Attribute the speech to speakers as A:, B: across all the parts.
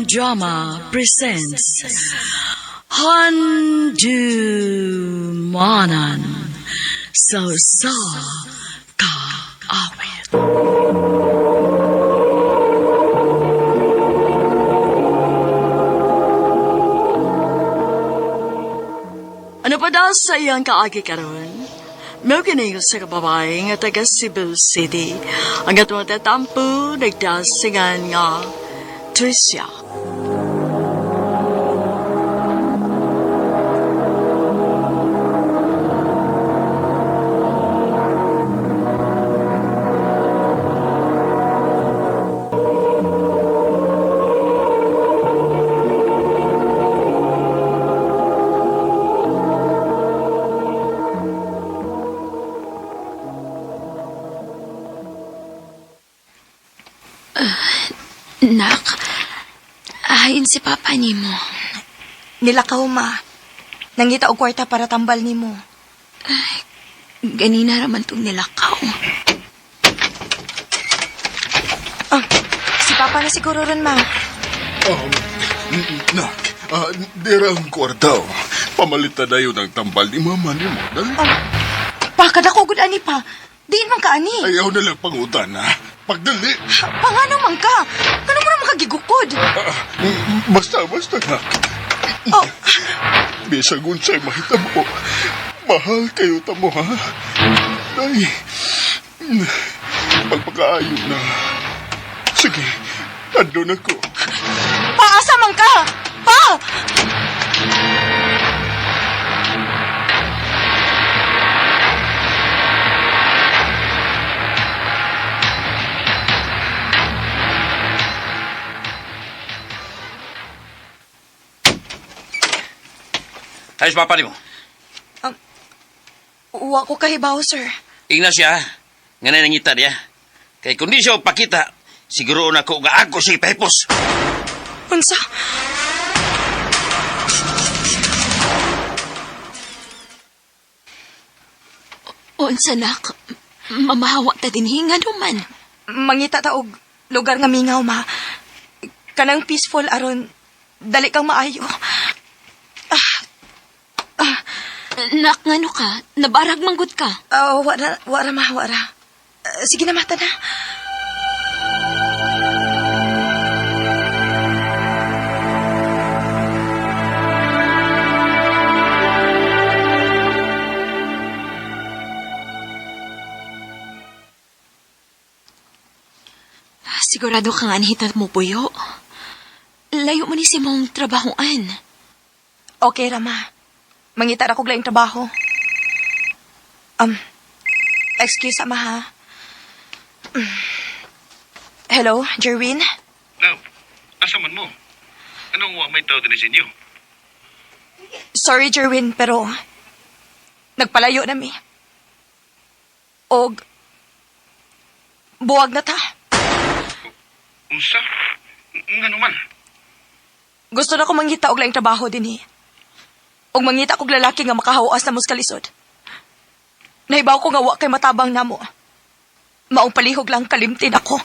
A: Audio Drama presents Handumanan sa Usa Ka Awit. Ano pa daw sa iyang kaagi karon? Mao kini sa kababae nga taga Cebu City. Ang atong tatampo nagdasingan nga Tricia.
B: Nak, ayon si Papa nimo.
C: Nilakaw ma. Nangita og kwarta para tambal nimo.
B: Ganina raman tong nilakaw.
C: Ah, si Papa na siguro ron ma.
D: Um, nak, dira ang kwarta. Oh. Pamalitan na yun ang tambal ni mama ni mo. Dali.
C: Pa, kada ko gud ani pa. Diin man ka ani.
D: Ayaw na lang pangutan, ha? Pagdali.
C: Pangano man ka? Ano mo naman kagigukod?
D: Basta, basta, nak.
C: Oh,
D: Bisag unsay mahitabo. Mahal kayo tamo, ha? Day, pagpakaayo na. Sige, andun ako.
C: paasa man ka? Pa!
E: Ayos papa nimo.
C: Wa ko kahibaw, sir.
E: Ingna siya, nga na nangita niya. Kay kung di siya pakita, siguro na ko nga ako siya ipahipos.
C: Unsa?
B: Unsa nak, mamahawa ta din hinga man.
C: Mangita ta og lugar nga mingaw ma. Kanang peaceful aron dali kang maayo.
B: Nak, ngano ka? Nabarag manggod ka.
C: Ah, wara wara ma, wara. Sige na mata na.
B: Sigurado ka nga anhitan mo puyo. Layo mo ni si mong trabahoan.
C: Okay ra ma. Mangita ra kog laing trabaho. Um, excuse ama ha. Hello, Jerwin?
F: Now, asa man mo? Anong wa may tao din sa inyo?
C: Sorry, Jerwin, pero nagpalayo na mi. Og buwag na ta.
F: Unsa? Ngano man?
C: Gusto na ko mangita og laing trabaho dinhi. Og mangita kog lalaki nga makahawas na muskalisod. Nahibaw ko nga wa kay matabang namo. Maong palihog lang kalimtin ako.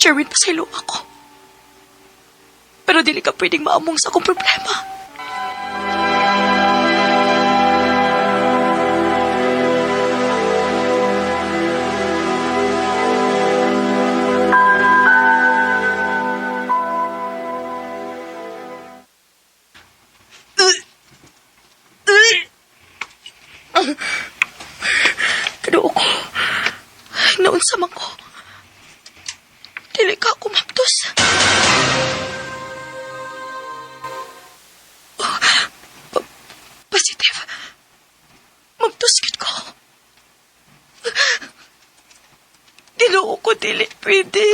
C: Jerwin, pasaylo ako. Pero dili ka pwedeng maamong sa akong problema. Kaduo ko. Naunsa man ko. Dili ka ako maptos. Oh, Positive. Maptos gid ko. Ginoo ko, dili pwede.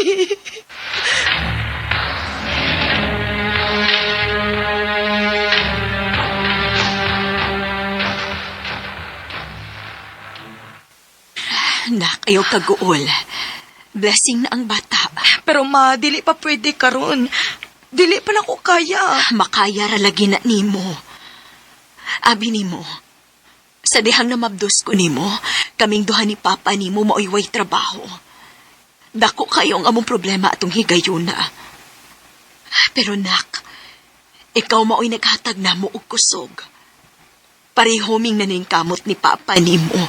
B: Nak, ayaw kaguol. Blessing na ang bata.
C: Pero ma, dili pa pwede karon. Dili pa na ko kaya.
B: Makaya ra lagi na nimo. Abi nimo. Sa dihang namabdos ko nimo, Kaming duha ni Papa nimo maoy way trabaho. Dako kayo ang among problema atong higayuna. Pero nak, ikaw maoy naghatag namo og kusog. Pareho ming naningkamot ni Papa nimo.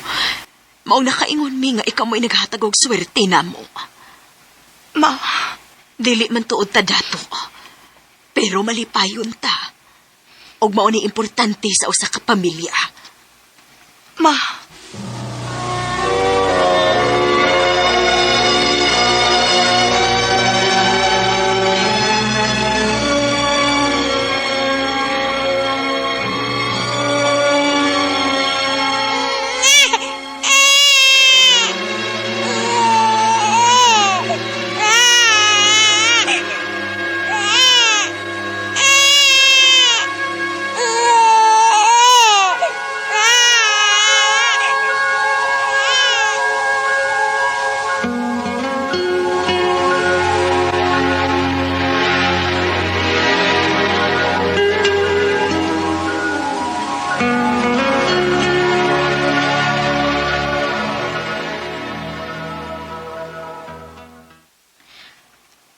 B: Maong nakaingon mi nga ikaw mo'y naghatag og swerte namo.
C: Ma,
B: Dili man tuod ta dato. Pero malipayon ta. Og mao ni importante sa usa ka pamilya.
C: Ma.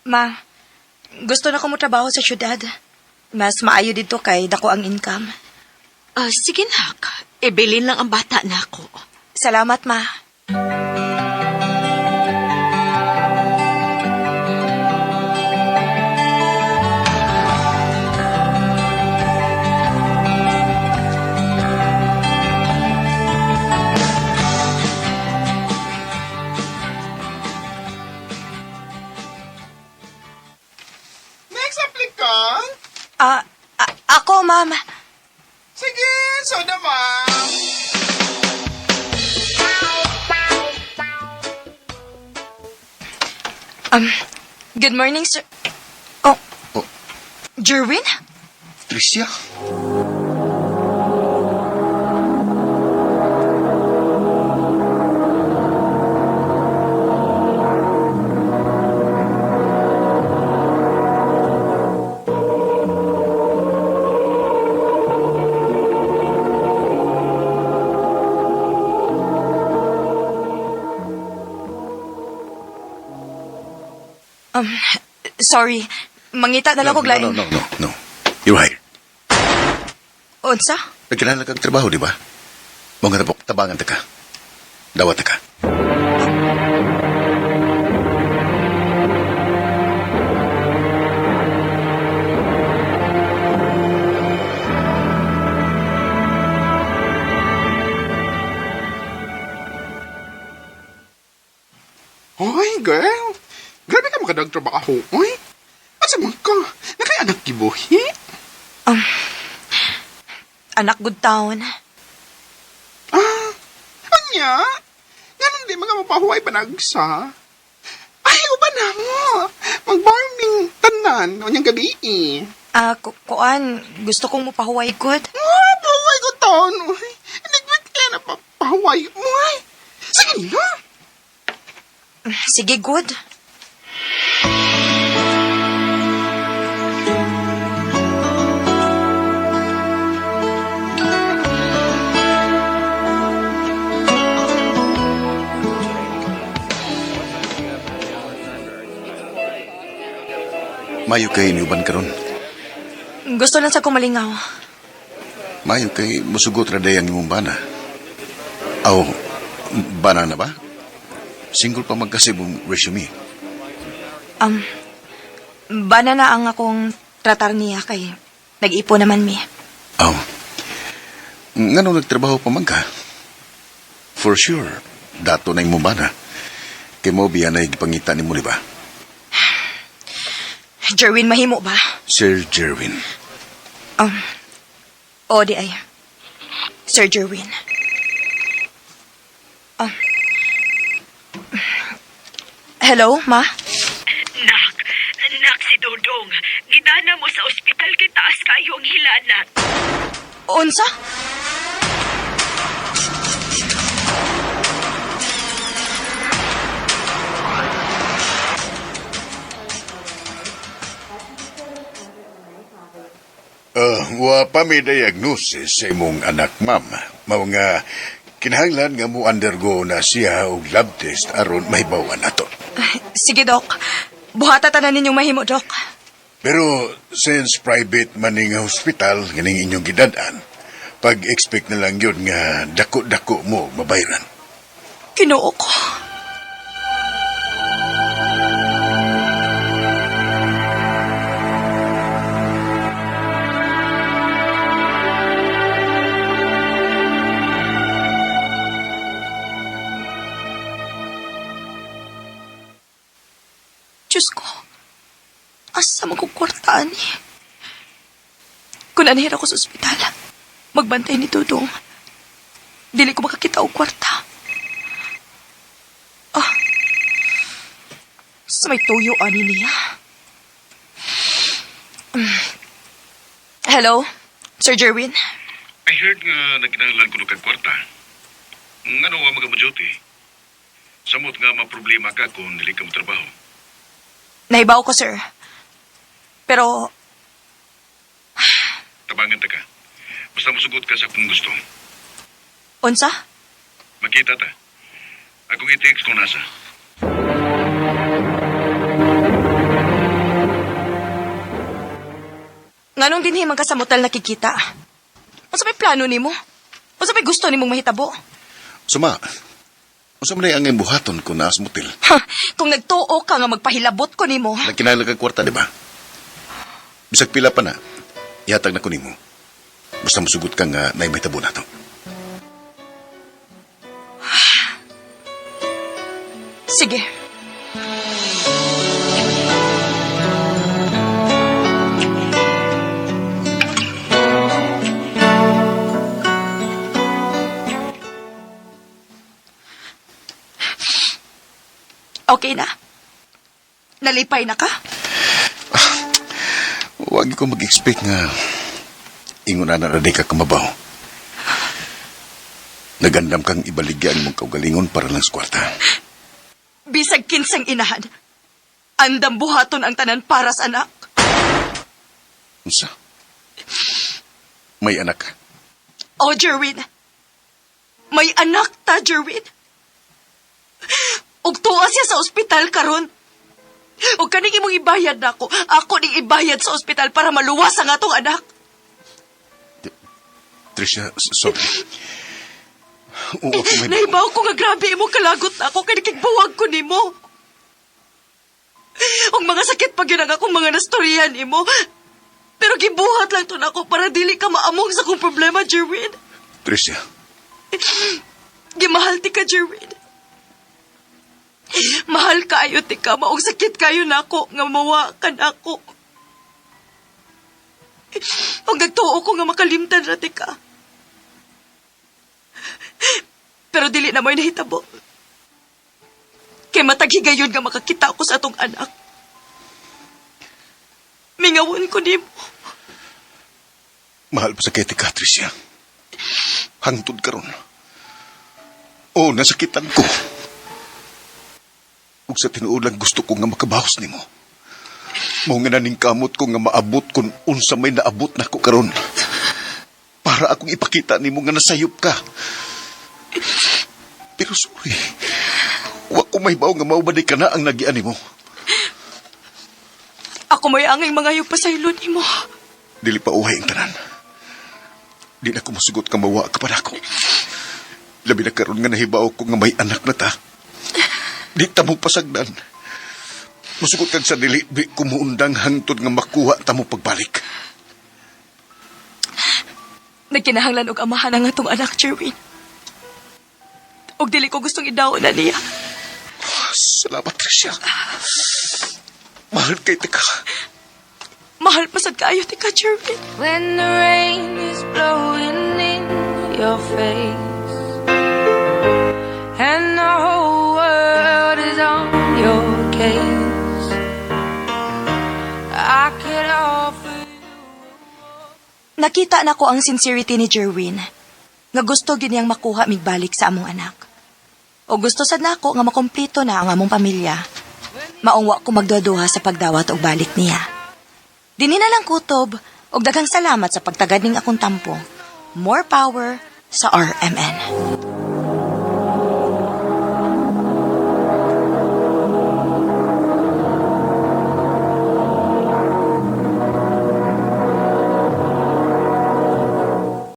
C: Ma, gusto na ko mo trabaho sa syudad. Mas maayo dito kay dako ang income.
B: Ah, sige nak, ibilin lang ang bata nako.
C: Salamat, ma.
G: Next applicant.
C: Ah, ako, ma'am.
G: Sige, so na ma'am.
C: Good morning, sir. Oh,
D: Oh.
C: Jerwin?
D: Tricia?
C: Sorry. Mangita na lang
D: No,
C: ko lain.
D: no, no, no, no. You're hired.
C: Unsa?
D: Nagkilala kang trabaho, di ba? Mga tabok, tabangan ta ka. Dawat ta ka.
G: Hoy, girl. Grabe ka makadagtrabaho, oy. Asa man ka? Nakay anak gibuhi?
C: Anak good town.
G: Ah, anya? Ganun di mga mapahuway panagsa. Ay, uban na mo. Mag-farming tanan, unyang gabi eh.
C: Ah, kuan, gusto kong mupahuway good.
G: Ah, pahuway ko taon, oy. Inigwit kaya na pahuway mo, ay. Sige na.
C: Sige, good.
D: Mayo kay niuban karon.
C: Gusto lang sa kumalingaw.
D: Mayo kay musugot ra day ang imong bana. Aw, bana na ba? Single pa man kasi mong resume.
C: Bana na ang akong tratar niya kay nag-ipo naman mi.
D: Aw, ngano nagtrabaho pa man ka? For sure, dato na imong bana. Kay mo biya na gipangita nimo, di ba?
C: Jerwin, mahimo ba?
D: Sir Jerwin.
C: O di ay. Sir Jerwin. Hello, ma?
B: Nak, nak si Dodong. Gidana mo sa ospital kay taas kayo ang hilanat.
C: Unsa?
D: Wa pa may diagnosis sa imong anak, ma'am. Mao nga, Kinahanglan nga mo undergo na siya og lab test aron mahibawan nato.
C: Ay, sige, Dok. Buhata tanan ninyong mahimo, Dok.
D: Pero since private man ning hospital ganing inyong gidad-an, pag-expect na lang yun nga dako-dako mo mabayran.
C: Kinoo ko. Diyos ko, asa man kong kwartaan eh. Kung anhir ako sa ospital, magbantay ni Dudong. Dili ko makakita og kwarta. Ah, sa may tuyo ani niya. Hello, Sir Jerwin.
F: I heard nga nagkinahanglan kuno kag kwarta. Ngano wa mga mo-duty? Samot nga maproblema ka kung dili ka motrabaho.
C: Nahibaw ko, sir. Pero,
F: Tabangan ta ka. Basta mosugot ka sa kung gusto.
C: unsa?
F: Makita ta. Akong i-text kung nasa.
C: Nganong dinhi man ka sa motel nakikita? Unsa may plano nimo? Unsa may gusto nimong mahitabo?
D: Suma, unsa man ang buhaton kung naas motel?
C: Ha, kung nagtuo ka nga magpahilabot ko nimo,
D: Nagkinahanglan kag kwarta, di ba? Bisag pila pa na, ihatag na ko nimo. Basta mosugot ka nga naay mahitabo nato.
C: sige. Okay na. Nalipay na ka?
D: Huwag ko mag-expect nga ingon na na ka kamabaw. Nagandam kang ibaligya ang mong kaugalingon para lang sa kwarta.
C: Bisag kinsang inahan. Andam buhaton ang tanan para sa anak.
D: Unsa? May anak ka.
C: Oh, Jerwin. May anak ta, Jerwin. Ug tuwa siya sa ospital karon. Ug kaning imong ibayad nako, ako ning ibayad sa ospital para maluwas ang atong anak.
D: Tricia, sorry. Oo, ako may...
C: Nahibaw ko nga grabe imong kalagot nako kay nakigbuwag ko nimo. Ug mga sakit pa gyud ang akong mga nastoryan nimo. Pero gibuhat lang to nako para dili ka maamong sa akong problema, Jerwin.
D: Tricia,
C: Gimahal ti ka, Jerwin. Mahal kaayo ti ka, maong sakit kayo nako nga mawa ka nako. Ug nagtuo ko nga makalimtan ra ti ka. Pero dili na mo'y nahitabo. Kay matag higayon nga makakita ko sa atong anak. Mingawon ko nimo.
D: mahal pa sa kay ka, Tricia. Hangtod karon. Oo, nasakitan ko. Ug sa tinuod lang gusto ko nga makabahos nimo. Mao nga naning kamot ko nga maabot kung unsa may naabot nako karon. Para akong ipakita nimo nga nasayop ka. Pero sorry. Wa ko mahibaw nga mao ba di ka na ang nagian nimo.
C: Ako mo'y angay mga pasaylo nimo.
D: Dili pa uhay ang tanan. Di na ko masugot ka mawa ka pa nako. Labi na karon nga nahibaw ko nga may anak na ta. Di ta mo pasagdan. Musugot kag sa dili di ko muundang hangtod nga makuha ta mo pagbalik.
C: Nagkinahanglan og amahan ang atong anak, Jerwin. Og dili ko gustong idaw na niya.
D: Salamat, Tricia. Mahal kay ka.
C: Mahal pa sad kaayo ti ka, Jerwin.
H: When the rain is blowing in your face and the whole world is on your case, I could offer you.
C: Nakita na ko ang sincerity ni Jerwin. Nga gusto gyud niyang makuha migbalik sa among anak. O gusto sad nako nga makomplito na ang among pamilya. Maong wa ko magduhaduha sa pagdawat og balik niya. Dinhi na lang kutob og daghang salamat sa pagtagad ning akong tampo. More power sa RMN.